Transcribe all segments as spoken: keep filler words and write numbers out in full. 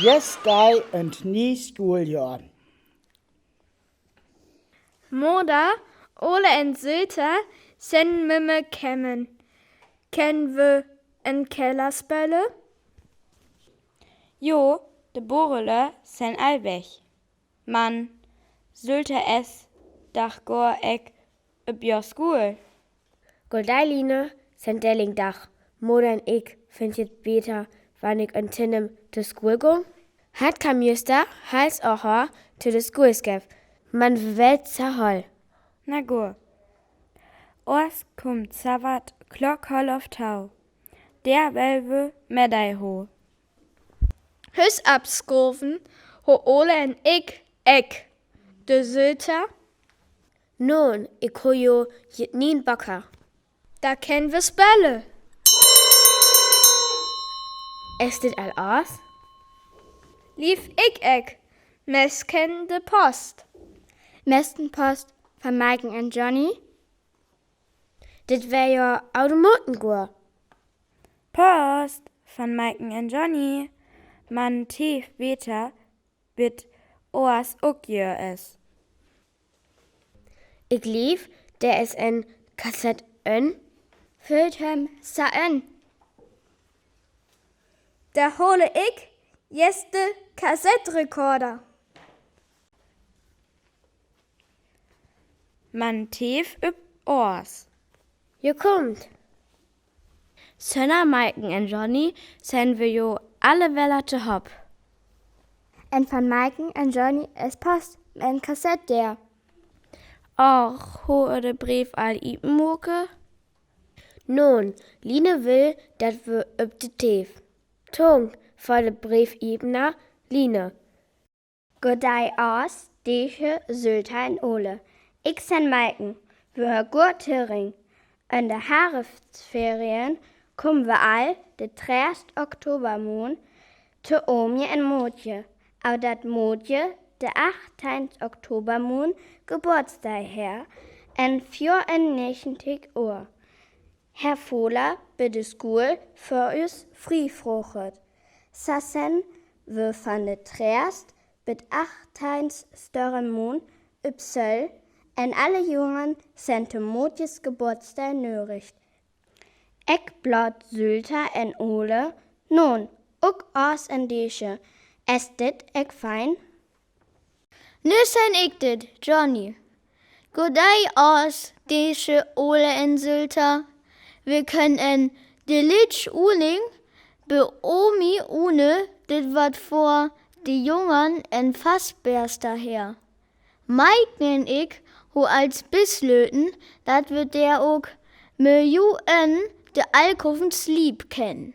Jeste Dei un nie Schooljohr. Moder, Ole un Sylta sent mei kemmen. Kenne wi en Keller spele? Jo, de Borele sent al weg. Man Sylta es dach gor nit op de School. Goddei Line, sent Dellingdach. Moder un ik finnt et beter, wann ik en Tinnem to School gung. Hat Kamjuster hals oha to de Schoolskeff. Man wi welt sa hol. Na gor. Oors kummt Sawat Klock holf tau. Der well wi Meddai ho. Hus abschoven ho Ole un ik ek. De Sylta? Noon, ik ho jo jet nien Bakker. Da kenne wi spele. Es dit al aas? Lief ik ek. Mest kenn de Post. Mesten Post von Maiken un Johnny. Dit wär jo Automaten gor. Post von Maiken un Johnny. Man teef beter, bit oas ok jo es. Ik leev, der es en Kassett en. Füllt hem sa en. Da hole ik jeste Kassettrekorder. Man teef op oas. Jo kummt. Sünner Maiken un Johnny sent wi jo alle weller tohopp. Un von Maiken un Johnny es Post, en Kassett der. Och, ho de Breef al ipen moke? Noon, Line will, dat wi op de Teef. Tung, von de Breef ipen na Line. Goddei Oors, Deesche, Sylta un Ole. Ik sen Maiken, wi hör gor toring. En de Harvstferien kumme wi al de dreerste Oktobermoon to Omi en Mootje, au dat Mootje de achteihnste Oktobermoon Geburtsdei her, en viorennegentig Ohr. Herr Fohler bi de School för us frie frooget. Sa sen wi von de dreerste bit achteihnste Störremoon op Söll, un alle Jungen sent to Mootjes Geburtsdei nörig. Ek blot Sylta un Ole, noon, ok Oors un Deesche, es dit ek fein? Nu sen ik dit, Johnny. Goddei Oors, Deesche, Ole un Sylta. Wi kenne en de lüttje Uning bi Omi une, dit wat vör de Jungen en Fassbeerster her. Maiken un ik ho al beslöten, dat wi der ok mit jo en de Alkoven sliep kennen.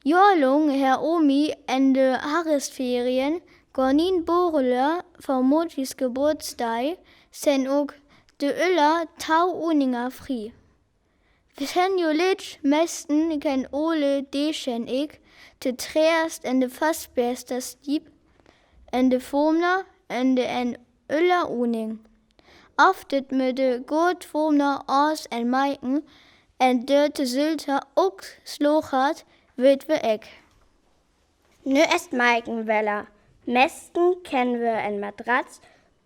Johrlung her Omi en de Harvstferien gor nien Borele för Mootjes Geburtsdei, sen ok de Öller tau Uninga frie. Wi sen jo lüttje, mesten kenn Ole, Deesche un ik, to dreerste en de Fassbeerster sliep, en de Fomner, en de en Öller Uning. Of dit mit de Gottfomner Oors un Maiken un de Sylta ok sloogt, weet wi ek. Nu es Maiken weller. Mesten kenne wi en Matratz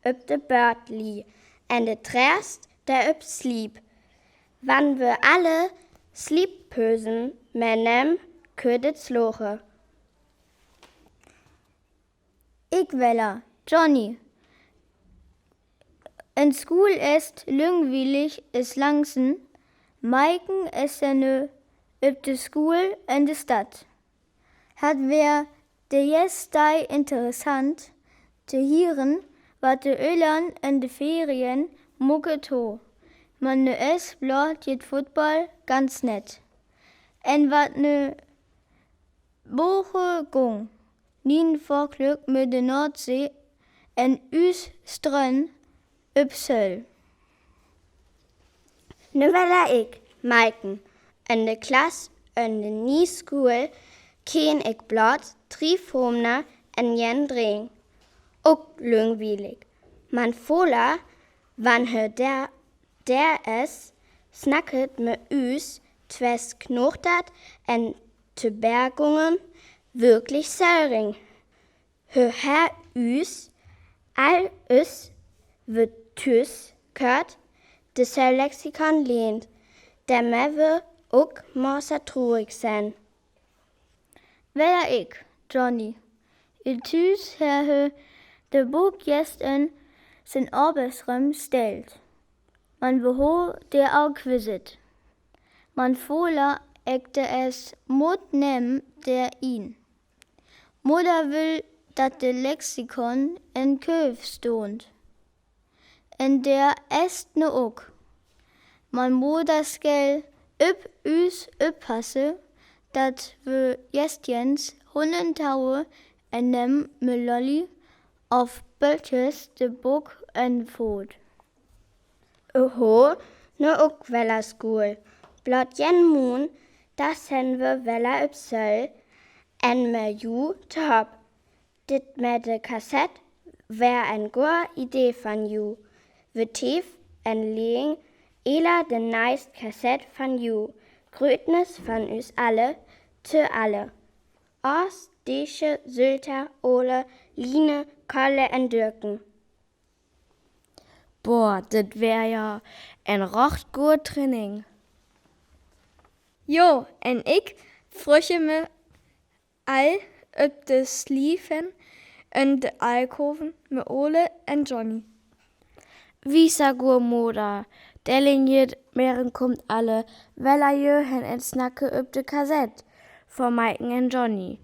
op de Bödd lie, un de dreerste, dei op sliep. Wann wi alle Slieppösen mitnemme, künn et sloge. Ik weller, Johnny. En School es et lüngwielig, es langsen. Maiken es en, op de School en de Stadt. Dat wör de jeste Dei interessant to hieren, wat de Öllern en de Ferien moke to. Man nu es blot jet Football ganz nett. Un wat nu Boche gung, nien Vörglück mit de Noordsee un us Strönd op Söll. Nu weller ik, Maiken, en de Klass, en de nie School, kenn ik blot drie Fomner un jen Dreng. Ok lüngwielig. Man Fohler, wann he der, der es, snackt mit us twes Knochtert un Tobägungen wirklich Söllring. Hör her us, all us, wör tüs kört, de Sölexikon lient, dämme wör ok massa trurig sen. Weder ik, Johnny. It tüs her hör de Bok jest en sien Obersrum stellt. Man beho der ok wisit. Man fola ekte es mot nem der in. Moder will, dat de Lexikon en Köf stund. En der est ne ok. Man Moder skell üpp us üppasse, dat wör jestjens hunnentaue en nem Melolli of Böltjes de Bok en Fot. Oho, ne ok wella Skol. Blot jen Mun, dat sen wör wella üpp Söll, en me ju top. Dit met de Kassett wör en goa Idee von ju. Wör tief en Ling, ela de neist Kassett von ju. Grütnis von us alle, to alle. Oss, Dische, Sülter, Ole, Line, Kolle en Dürken. Boah, dit wör ja en rocht goa Training. Jo, en ik früche me all üpp de Slieven en de Alkoven me Ole en Johnny. Wie sa goa Moder, de Ling jit Meren kumt alle, wella jö hen en Snacke üpp de Kassett, for Maiken en Johnny.